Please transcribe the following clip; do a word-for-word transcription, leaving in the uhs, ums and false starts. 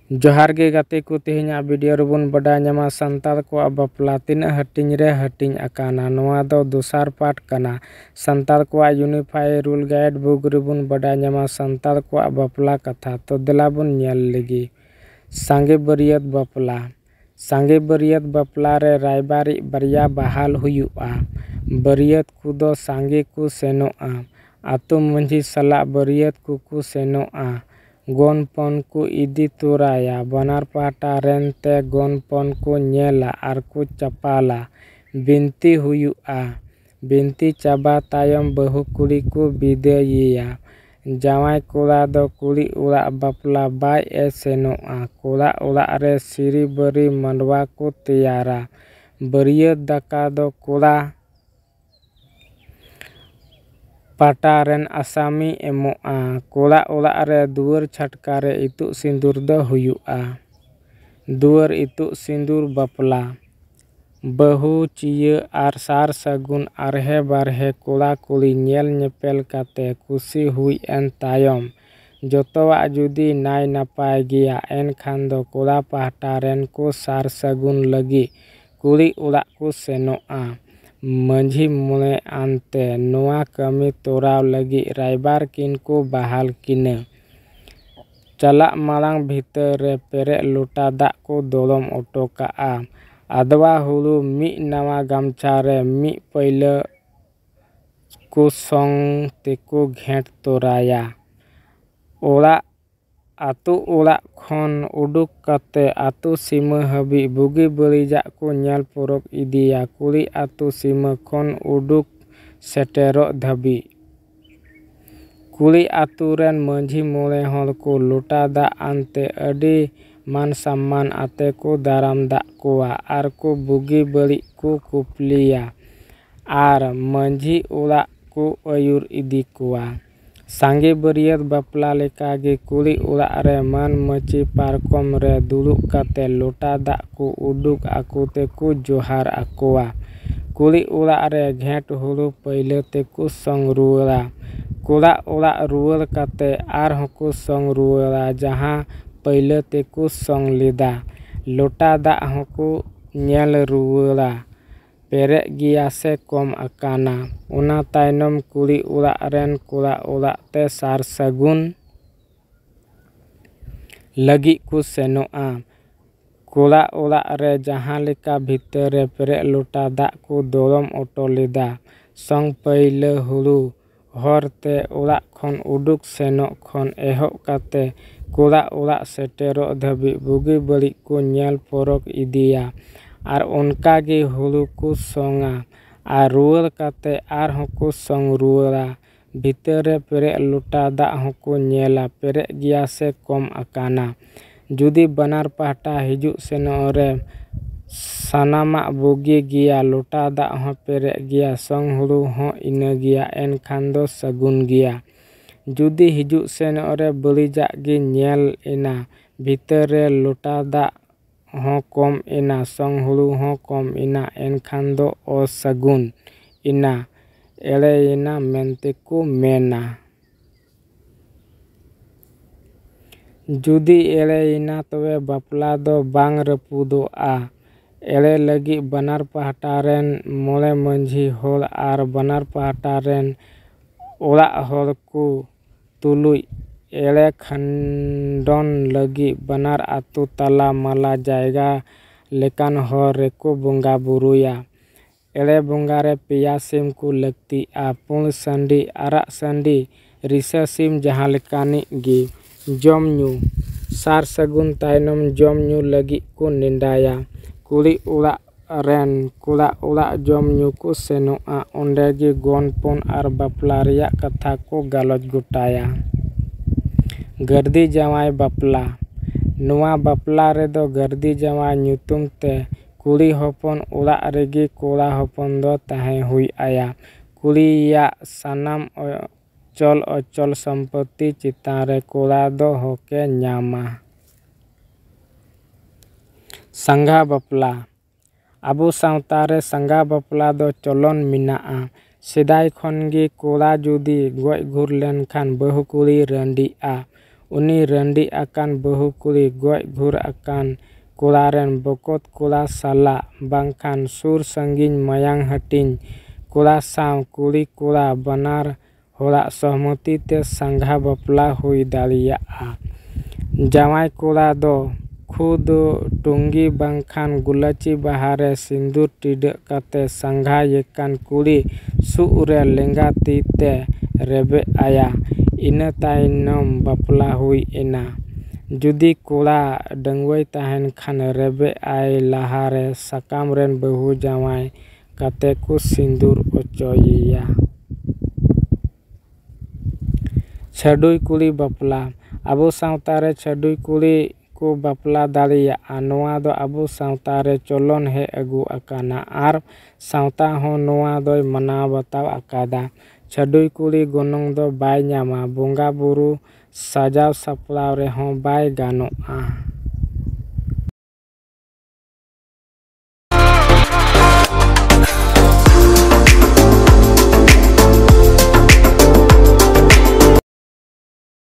ᱡᱚᱦᱟᱨ ᱜᱮ ᱜᱟᱛᱮ ᱠᱚ, ᱛᱮᱦᱮᱧᱟᱜ ᱵᱷᱤᱰᱤᱭᱳ ᱨᱮᱵᱚᱱ ᱵᱟᱰᱟᱭ ᱧᱟᱢᱟ ᱥᱟᱱᱛᱟᱲ ᱠᱚᱣᱟᱜ ᱵᱟᱯᱞᱟ ᱛᱤᱱᱟᱹᱜ ᱦᱟᱹᱴᱤᱧ ᱨᱮ ᱦᱟᱹᱴᱤᱧ ᱟᱠᱟᱱᱟ᱾ ᱱᱚᱣᱟ ᱫᱚ ᱫᱚᱥᱟᱨ ᱯᱟᱨᱴ ᱠᱟᱱᱟ᱾ ᱥᱟᱱᱛᱟᱲ ᱠᱚᱣᱟᱜ ᱤᱭᱩᱱᱤᱯᱷᱟᱭ ᱨᱩᱞ ᱜᱟᱭᱤᱰ ᱵᱩᱠ ᱨᱮᱵᱚᱱ ᱵᱟᱰᱟᱭ ᱧᱟᱢᱟ ᱥᱟᱱᱛᱟᱲ ᱠᱚᱣᱟᱜ ᱵᱟᱯᱞᱟ ᱠᱟᱛᱷᱟ᱾ ᱛᱚ ᱫᱮᱞᱟ ᱵᱚᱱ ᱧᱮᱞ ᱞᱮᱜᱮ᱾ ᱥᱟᱸᱜᱮ ᱵᱟᱹᱨᱭᱟᱹᱛ ᱵᱟᱯᱞᱟ᱾ ᱥᱟᱸᱜᱮ ᱵᱟᱹᱨᱭᱟᱹᱛ ᱵᱟᱯᱞᱟ ᱨᱮ ᱨᱟᱭᱵᱟᱨᱤᱡ ᱵᱟᱨᱭᱟ ᱵᱟᱦᱟᱞ ᱦᱩᱭᱩᱜᱼᱟ᱾ ᱵᱟᱹᱨᱭᱟᱹᱛ ᱠᱚᱫᱚ ᱥᱟᱸᱜᱮ ᱠᱚ ᱥᱮᱱᱚᱜᱼᱟ᱾ ᱟᱹᱛᱩ ᱢᱟᱺᱡᱷᱤ ᱥᱟᱞᱟᱜ ᱵᱟᱹᱨᱭᱟᱹᱛ ᱠᱚᱠᱚ ᱥᱮᱱᱚᱜᱼᱟ᱾ ᱜᱚᱱᱯᱚᱱ ᱠᱚ ᱤᱫᱤ ᱛᱚᱨᱟᱭᱟ᱾ ᱵᱟᱱᱟᱨ ᱯᱟᱦᱴᱟ ᱨᱮᱱ ᱛᱮ ᱜᱚᱱᱯᱚᱱ ᱠᱚ ᱧᱮᱞᱟ ᱟᱨ ᱠᱚ ᱪᱟᱯᱟᱞᱟ᱾ ᱵᱤᱱᱛᱤ ᱦᱩᱭᱩᱜᱼᱟ᱾ ᱵᱤᱱᱛᱤ ᱪᱟᱵᱟ ᱛᱟᱭᱚᱢ ᱵᱟᱹᱦᱩ ᱠᱩᱲᱤ ᱠᱚ ᱵᱤᱫᱟᱹᱭᱮᱭᱟ᱾ ᱡᱟᱶᱟᱭ ᱠᱚᱲᱟ ᱫᱚ ᱠᱩᱲᱤ ᱚᱲᱟᱜ ᱵᱟᱯᱞᱟ ᱵᱟᱭ ᱮ ᱥᱮᱱᱚᱜᱼᱟ᱾ ᱠᱚᱲᱟ ᱚᱲᱟᱜ ᱨᱮ ᱥᱤᱨᱤ ᱵᱟᱹᱨᱤ ᱢᱟᱰᱣᱟ ᱠᱚ ᱛᱮᱭᱟᱨᱟ᱾ ᱵᱟᱹᱨᱭᱟᱹᱛ ᱫᱟᱠᱟ ᱫᱚ ᱠᱚᱲᱟ ᱯᱟᱦᱴᱟ ᱨᱮᱱ ᱟᱥᱟᱢᱤ ᱮᱢᱚᱜᱼᱟ᱾ ᱠᱚᱲᱟ ᱚᱲᱟᱜ ᱨᱮ ᱫᱩᱣᱟᱹᱨ ᱪᱷᱟᱴᱠᱟ ᱨᱮ ᱤᱛᱩᱫ ᱥᱤᱸᱫᱩᱨ ᱫᱚ ᱦᱩᱭᱩᱜᱼᱟ᱾ ᱫᱩᱣᱟᱹᱨ ᱤᱛᱩᱫ ᱥᱤᱸᱫᱩᱨ ᱵᱟᱯᱞᱟ᱾ ᱵᱟᱹᱦᱩ ᱪᱤᱭᱟᱹ ᱟᱨ ᱥᱟᱨ ᱥᱟᱹᱜᱩᱱ ᱟᱨᱦᱮ ᱵᱟᱨᱦᱮ ᱠᱚᱲᱟ ᱠᱩᱲᱤ ᱧᱮᱞ ᱧᱮᱯᱮᱞ ᱠᱟᱛᱮ ᱠᱩᱥᱤ ᱦᱩᱭ ᱮᱱ ᱛᱟᱭᱚᱢ, ᱡᱚᱛᱚᱣᱟᱜ ᱡᱩᱫᱤ ᱱᱟᱭ ᱱᱟᱯᱟᱭ ᱜᱮᱭᱟ, ᱮᱱᱠᱷᱟᱱ ᱫᱚ ᱠᱚᱲᱟ ᱯᱟᱦᱴᱟ ᱨᱮᱱ ᱠᱚ ᱥᱟᱨ ᱥᱟᱹᱜᱩᱱ ᱞᱟᱹᱜᱤᱫ ᱠᱩᱲᱤ ᱚᱲᱟᱜ ᱠᱚ ᱥᱮᱱᱚᱜᱼᱟ᱾ ᱢᱟᱹᱡᱷᱤ ᱢᱚᱬᱮ ᱟᱱᱛᱮ ᱱᱚᱣᱟ ᱠᱟᱹᱢᱤ ᱛᱚᱨᱟᱣ ᱞᱟᱹᱜᱤᱫ ᱨᱟᱭᱵᱟᱨ ᱠᱤᱱ ᱠᱚ ᱵᱟᱦᱟᱞ ᱠᱤᱱᱟᱹ᱾ ᱪᱟᱞᱟᱜ ᱢᱟᱲᱟᱝ ᱵᱷᱤᱛᱟᱹᱨ ᱨᱮ ᱯᱮᱨᱮᱡ ᱞᱚᱴᱟ ᱫᱟᱜ ᱠᱚ ᱫᱚᱲᱚᱢ ᱚᱴᱚ ᱠᱟᱜᱼᱟ᱾ ᱟᱫᱽᱣᱟ ᱦᱩᱲᱩ ᱢᱤᱫ ᱱᱟᱣᱟ ᱜᱟᱢᱪᱷᱟ ᱨᱮ ᱢᱤᱫ ᱯᱟᱹᱭᱞᱟᱹ ᱠᱚ ᱥᱚᱝ ᱛᱮᱠᱚ ᱜᱷᱮᱸᱴ ᱛᱚᱨᱟᱭᱟ᱾ ᱚᱲᱟᱜ, ᱟᱛᱳ ᱚᱲᱟᱜ ᱠᱷᱚᱱ ᱩᱰᱩᱠ ᱠᱟᱛᱮ ᱟᱛᱳ ᱥᱤᱢᱟᱹ ᱦᱟᱹᱵᱤᱡ ᱵᱩᱜᱤ ᱵᱟᱹᱲᱤᱡᱟᱜ ᱠᱚ ᱧᱮᱞ ᱯᱚᱨᱚᱠ ᱤᱫᱤᱭᱟ᱾ ᱠᱩᱲᱤ ᱟᱛᱳ ᱥᱤᱢᱟᱹ ᱠᱷᱚᱱ ᱩᱰᱩᱠ ᱥᱮᱴᱮᱨᱚᱜ ᱫᱷᱟᱹᱵᱤᱡ ᱠᱩᱲᱤ ᱟᱛᱳ ᱨᱮᱱ ᱢᱟᱹᱡᱷᱤ ᱢᱚᱬᱮ ᱦᱚᱲ ᱠᱚ ᱞᱚᱴᱟ ᱫᱟᱜ ᱟᱱᱛᱮ ᱟᱹᱰᱤ ᱢᱟᱱ ᱥᱚᱢᱢᱟᱱ ᱟᱛᱮ ᱠᱚ ᱫᱟᱨᱟᱢ ᱫᱟᱜ ᱠᱚᱣᱟ ᱟᱨ ᱠᱚ ᱵᱩᱜᱤ ᱵᱟᱹᱲᱤᱡ ᱠᱚ ᱠᱩᱯᱞᱤᱭᱟ ᱟᱨ ᱢᱟᱹᱡᱷᱤ ᱚᱲᱟᱜ ᱠᱚ ᱟᱹᱭᱩᱨ ᱤᱫᱤ ᱠᱚᱣᱟ᱾ ᱥᱟᱸᱜᱮ ᱵᱟᱹᱨᱭᱟᱹᱛ ᱵᱟᱯᱞᱟ ᱞᱮᱠᱟᱜᱮ ᱠᱩᱲᱤ ᱚᱲᱟᱜ ᱨᱮ ᱢᱟᱹᱱ ᱢᱟᱹᱪᱤ ᱯᱟᱨᱠᱚᱢ ᱨᱮ ᱫᱩᱲᱩᱵ ᱠᱟᱛᱮ ᱞᱚᱴᱟ ᱫᱟᱜ ᱠᱚ ᱩᱰᱩᱠ ᱟᱠᱚ ᱛᱮᱠᱚ ᱡᱚᱦᱟᱨ ᱟᱠᱚᱣᱟ᱾ ᱠᱩᱲᱤ ᱚᱲᱟᱜ ᱨᱮ ᱜᱷᱮᱸᱴ ᱦᱩᱲᱩ ᱯᱟᱹᱭᱞᱟᱹ ᱛᱮᱠᱚ ᱥᱚᱝ ᱨᱩᱣᱟᱹᱲᱟ᱾ ᱠᱚᱲᱟ ᱚᱲᱟᱜ ᱨᱩᱣᱟᱹᱲ ᱠᱟᱛᱮ ᱟᱨᱦᱚᱸ ᱠᱚ ᱥᱚᱝ ᱨᱩᱣᱟᱹᱲᱟ, ᱡᱟᱦᱟᱸ ᱯᱟᱹᱭᱞᱟᱹ ᱛᱮᱠᱚ ᱥᱚᱝ ᱞᱮᱫᱟ᱾ ᱞᱚᱴᱟ ᱫᱟᱜ ᱦᱚᱸᱠᱚ ᱧᱮᱞ ᱨᱩᱣᱟᱹᱲᱟ, ᱯᱮᱨᱮᱡ ᱜᱮᱭᱟ ᱥᱮ ᱠᱚᱢ ᱟᱠᱟᱱᱟ᱾ ᱚᱱᱟ ᱛᱟᱭᱱᱚᱢ ᱠᱩᱲᱤ ᱚᱲᱟᱜ ᱨᱮᱱ ᱠᱚᱲᱟ ᱚᱲᱟᱜ ᱛᱮ ᱥᱟᱨ ᱥᱟᱹᱜᱩᱱ ᱞᱟᱹᱜᱤᱫ ᱠᱚ ᱥᱮᱱᱚᱜᱼᱟ᱾ ᱠᱚᱲᱟ ᱚᱲᱟᱜ ᱨᱮ ᱡᱟᱦᱟᱸ ᱞᱮᱠᱟ ᱵᱷᱤᱛᱟᱹᱨ ᱨᱮ ᱯᱮᱨᱮᱡ ᱞᱚᱴᱟ ᱫᱟᱜ ᱠᱚ ᱫᱚᱨᱚᱢ ᱚᱴᱚ ᱞᱮᱫᱟ, ᱥᱚᱝ ᱯᱟᱹᱭᱞᱟᱹ ᱦᱩᱲᱩ ᱦᱚᱨ ᱛᱮ ᱚᱲᱟᱜ ᱠᱷᱚᱱ ᱩᱰᱩᱠ ᱥᱮᱱᱚᱜ ᱠᱷᱚᱱ ᱮᱦᱚᱵ ᱠᱟᱛᱮ ᱠᱚᱲᱟ ᱚᱲᱟᱜ ᱥᱮᱴᱮᱨᱚᱜ ᱫᱷᱟᱹᱵᱤᱡ ᱵᱩᱜᱤ ᱵᱟᱹᱲᱤᱡ ᱠᱚ ᱧᱮᱞ ᱯᱚᱨᱚᱠ ᱤᱫᱤᱭᱟ᱾ ᱟᱨ ᱚᱱᱠᱟ ᱜᱮ ᱦᱩᱲᱩ ᱠᱚ ᱥᱚᱝᱟ ᱟᱨ ᱨᱩᱣᱟᱹᱲ ᱠᱟᱛᱮ ᱟᱨᱦᱚᱸ ᱠᱚ ᱥᱚᱝ ᱨᱩᱣᱟᱹᱲᱟ᱾ ᱵᱷᱤᱛᱟᱹᱨ ᱨᱮ ᱯᱮᱨᱮᱡ ᱞᱚᱴᱟ ᱫᱟᱜ ᱦᱚᱸᱠᱚ ᱧᱮᱞᱟ, ᱯᱮᱨᱮᱡ ᱜᱮᱭᱟ ᱥᱮ ᱠᱚᱢ ᱟᱠᱟᱱᱟ᱾ ᱡᱩᱫᱤ ᱵᱟᱱᱟᱨ ᱯᱟᱦᱴᱟ ᱦᱤᱡᱩᱜ ᱥᱮᱱᱚᱜ ᱨᱮ ᱥᱟᱱᱟᱢᱟᱜ ᱵᱩᱜᱤ ᱜᱮᱭᱟ, ᱞᱚᱴᱟ ᱫᱟᱜ ᱦᱚᱸ ᱯᱮᱨᱮᱡ ᱜᱮᱭᱟ, ᱥᱚᱝ ᱦᱩᱲᱩ ᱦᱚᱸ ᱤᱱᱟᱹ ᱜᱮᱭᱟ, ᱮᱱᱠᱷᱟᱱ ᱫᱚ ᱥᱟᱹᱜᱩᱱ ᱜᱮᱭᱟ᱾ ᱡᱩᱫᱤ ᱦᱤᱡᱩᱜ ᱥᱮᱱᱚᱜ ᱨᱮ ᱵᱟᱹᱲᱤᱡᱟᱜ ᱜᱮ ᱧᱮᱞ ᱮᱱᱟ, ᱵᱷᱤᱛᱟᱹᱨ ᱨᱮ ᱞᱚᱴᱟ ᱫᱟᱜ ᱦᱚᱸ ᱠᱚᱢ ᱮᱱᱟ, ᱥᱚᱝ ᱦᱩᱲᱩ ᱦᱚᱸ ᱠᱚᱢ ᱮᱱᱟ, ᱮᱱᱠᱷᱟᱱ ᱫᱚ ᱚᱥᱟᱹᱜᱩᱱ ᱮᱱᱟ, ᱮᱲᱮᱭᱮᱱᱟ ᱢᱮᱱᱛᱮ ᱠᱚ ᱢᱮᱱᱟ᱾ ᱡᱩᱫᱤ ᱮᱲᱮᱭᱮᱱᱟ, ᱛᱚᱵᱮ ᱵᱟᱯᱞᱟ ᱫᱚ ᱵᱟᱝ ᱨᱟᱹᱯᱩᱫᱚᱜᱼᱟ᱾ ᱮᱲᱮ ᱞᱟᱹᱜᱤᱫ ᱵᱟᱱᱟᱨ ᱯᱟᱦᱴᱟ ᱨᱮᱱ ᱢᱚᱬᱮ ᱢᱟᱹᱡᱷᱤ ᱦᱚᱲ ᱟᱨ ᱵᱟᱱᱟᱨ ᱯᱟᱦᱴᱟ ᱨᱮᱱ ᱚᱲᱟᱜ ᱦᱚᱲ ᱠᱚ ᱛᱩᱞᱩᱡ ᱮᱲᱮ ᱠᱷᱟᱱᱰᱚᱱ ᱞᱟᱹᱜᱤᱫ ᱵᱟᱱᱟᱨ ᱟᱹᱛᱩ ᱛᱟᱞᱟ ᱢᱟᱞᱟ ᱡᱟᱭᱜᱟ ᱞᱮᱠᱟᱱ ᱦᱚᱨ ᱨᱮᱠᱚ ᱵᱚᱸᱜᱟ ᱵᱩᱨᱩᱭᱟ᱾ ᱮᱲᱮ ᱵᱚᱸᱜᱟ ᱨᱮ ᱯᱮᱭᱟ ᱥᱤᱢ ᱠᱚ ᱞᱟᱹᱠᱛᱤᱜᱼᱟ, ᱯᱩᱸᱰ ᱥᱟᱺᱰᱤ, ᱟᱨᱟᱜ ᱥᱟᱺᱰᱤ, ᱨᱤᱥᱟᱹ ᱥᱤᱢ ᱡᱟᱦᱟᱸ ᱞᱮᱠᱟᱱᱤᱡ ᱜᱮ᱾ ᱡᱚᱢ ᱧᱩ᱾ ᱥᱟᱨ ᱥᱟᱹᱜᱩᱱ ᱛᱟᱭᱱᱚᱢ ᱡᱚᱢ ᱧᱩ ᱞᱟᱹᱜᱤᱫ ᱠᱚ ᱱᱮᱰᱟᱭᱟ᱾ ᱠᱩᱲᱤ ᱚᱲᱟᱜ ᱨᱮᱱ ᱠᱚᱲᱟ ᱚᱲᱟᱜ ᱡᱚᱢ ᱧᱩ ᱠᱚ ᱥᱮᱱᱚᱜᱼᱟ᱾ ᱚᱸᱰᱮ ᱜᱮ ᱜᱚᱱᱯᱚᱱ ᱟᱨ ᱵᱟᱯᱞᱟ ᱨᱮᱭᱟᱜ ᱠᱟᱛᱷᱟ ᱠᱚ ᱜᱟᱞᱚᱪ ᱜᱚᱴᱟᱭᱟ᱾ ᱜᱟᱹᱨᱫᱤ ᱡᱟᱶᱟᱭ ᱵᱟᱯᱞᱟ᱾ ᱱᱚᱣᱟ ᱵᱟᱯᱞᱟ ᱨᱮᱫᱚ ᱜᱟᱹᱨᱫᱤ ᱡᱟᱶᱟᱭ ᱧᱩᱛᱩᱢ ᱛᱮ ᱠᱩᱲᱤ ᱦᱚᱯᱚᱱ ᱚᱲᱟᱜ ᱨᱮᱜᱮ ᱠᱚᱲᱟ ᱦᱚᱯᱚᱱ ᱫᱚ ᱛᱟᱦᱮᱸ ᱦᱩᱭ ᱟᱭᱟ᱾ ᱠᱩᱲᱤᱭᱟᱜ ᱥᱟᱱᱟᱢ ᱚ-, ᱪᱚᱞ ᱚᱪᱚᱞ ᱥᱚᱢᱯᱚᱛᱤ ᱪᱮᱛᱟᱱ ᱨᱮ ᱠᱚᱲᱟ ᱫᱚ ᱦᱚᱠᱮ ᱧᱟᱢᱟ᱾ ᱥᱟᱸᱜᱷᱟ ᱵᱟᱯᱞᱟ᱾ ᱟᱵᱚ ᱥᱟᱶᱛᱟ ᱨᱮ ᱥᱟᱸᱜᱷᱟ ᱵᱟᱯᱞᱟ ᱫᱚ ᱪᱚᱞᱚᱱ ᱢᱮᱱᱟᱜᱼᱟ᱾ ᱥᱮᱫᱟᱭ ᱠᱷᱚᱱ ᱜᱮ ᱠᱚᱲᱟ ᱡᱩᱫᱤ ᱜᱚᱡ ᱜᱩᱨ ᱞᱮᱱᱠᱷᱟᱱ ᱵᱟᱹᱦᱩ ᱠᱩᱲᱤ ᱨᱟᱺᱰᱤᱜᱼᱟ᱾ ᱩᱱᱤ ᱨᱟᱺᱰᱤ ᱟᱠᱟᱱ ᱵᱟᱹᱦᱩ ᱠᱩᱲᱤ ᱜᱚᱡ ᱜᱷᱩᱨ ᱟᱠᱟᱱ ᱠᱚᱲᱟ ᱨᱮᱱ ᱵᱚᱠᱚᱛ ᱠᱚᱲᱟ ᱥᱟᱞᱟᱜ ᱵᱟᱝᱠᱷᱟᱱ ᱥᱩᱨ ᱥᱟᱺᱜᱤᱧ ᱢᱟᱭᱟᱝ ᱦᱟᱹᱴᱤᱧ ᱠᱚᱲᱟ ᱥᱟᱶ ᱠᱩᱲᱤ ᱠᱚᱲᱟ ᱵᱟᱱᱟᱨ ᱦᱚᱲᱟᱜ ᱥᱚᱦᱢᱚᱛᱤ ᱛᱮ ᱥᱟᱸᱜᱷᱟ ᱵᱟᱯᱞᱟ ᱦᱩᱭ ᱫᱟᱲᱮᱭᱟᱜᱼᱟ᱾ ᱡᱟᱶᱟᱭ ᱠᱚᱲᱟ ᱫᱚ ᱠᱷᱩᱫ ᱴᱩᱝᱜᱤ ᱵᱟᱝᱠᱷᱟᱱ ᱜᱩᱞᱟᱹᱪᱤ ᱵᱟᱦᱟ ᱨᱮ ᱥᱤᱸᱫᱩᱨ ᱴᱤᱰᱟᱹᱜ ᱠᱟᱛᱮ ᱥᱟᱸᱜᱷᱟᱭᱮ ᱠᱟᱱ ᱠᱩᱲᱤ ᱥᱩᱜ ᱨᱮ ᱞᱮᱸᱜᱟ ᱛᱤ ᱛᱮ ᱨᱮᱵᱮᱫ ᱟᱭᱟ᱾ ᱤᱱᱟᱹ ᱛᱟᱭᱱᱚᱢ ᱵᱟᱯᱞᱟ ᱦᱩᱭ ᱮᱱᱟ᱾ ᱡᱩᱫᱤ ᱠᱚᱲᱟ ᱰᱟᱺᱜᱩᱣᱟᱹᱭ ᱛᱟᱦᱮᱱ ᱠᱷᱟᱱ ᱨᱮᱵᱮᱫ ᱟᱭ ᱞᱟᱦᱟᱨᱮ ᱥᱟᱠᱟᱢ ᱨᱮᱱ ᱵᱟᱹᱦᱩ ᱡᱟᱶᱟᱭ ᱠᱟᱛᱮ ᱠᱚ ᱥᱤᱸᱫᱩᱨ ᱚᱪᱚᱭᱮᱭᱟ᱾ ᱪᱷᱟᱹᱰᱩᱭ ᱠᱩᱲᱤ ᱵᱟᱯᱞᱟ᱾ ᱟᱵᱚ ᱥᱟᱶᱛᱟ ᱨᱮ ᱪᱷᱟᱹᱰᱩᱭ ᱠᱩᱲᱤ ᱠᱚ ᱵᱟᱯᱞᱟ ᱫᱟᱲᱮᱭᱟᱜᱼᱟ᱾ ᱱᱚᱣᱟ ᱫᱚ ᱟᱵᱚ ᱥᱟᱶᱛᱟ ᱨᱮ ᱪᱚᱞᱚᱱ ᱦᱮᱡ ᱟᱹᱜᱩ ᱟᱠᱟᱱᱟ ᱟᱨ ᱥᱟᱶᱛᱟ ᱦᱚᱸ ᱱᱚᱣᱟ ᱫᱚᱭ ᱢᱟᱱᱟᱣ ᱵᱟᱛᱟᱣ ᱟᱠᱟᱫᱟ᱾ ᱪᱷᱟᱹᱰᱩᱭ ᱠᱩᱲᱤ ᱜᱚᱱᱚᱝ ᱫᱚ ᱵᱟᱭ ᱧᱟᱢᱟ᱾ ᱵᱚᱸᱜᱟ ᱵᱩᱨᱩ ᱥᱟᱡᱟᱣ ᱥᱟᱯᱲᱟᱣ ᱨᱮᱦᱚᱸ ᱵᱟᱭ ᱜᱟᱱᱚᱜᱼᱟ᱾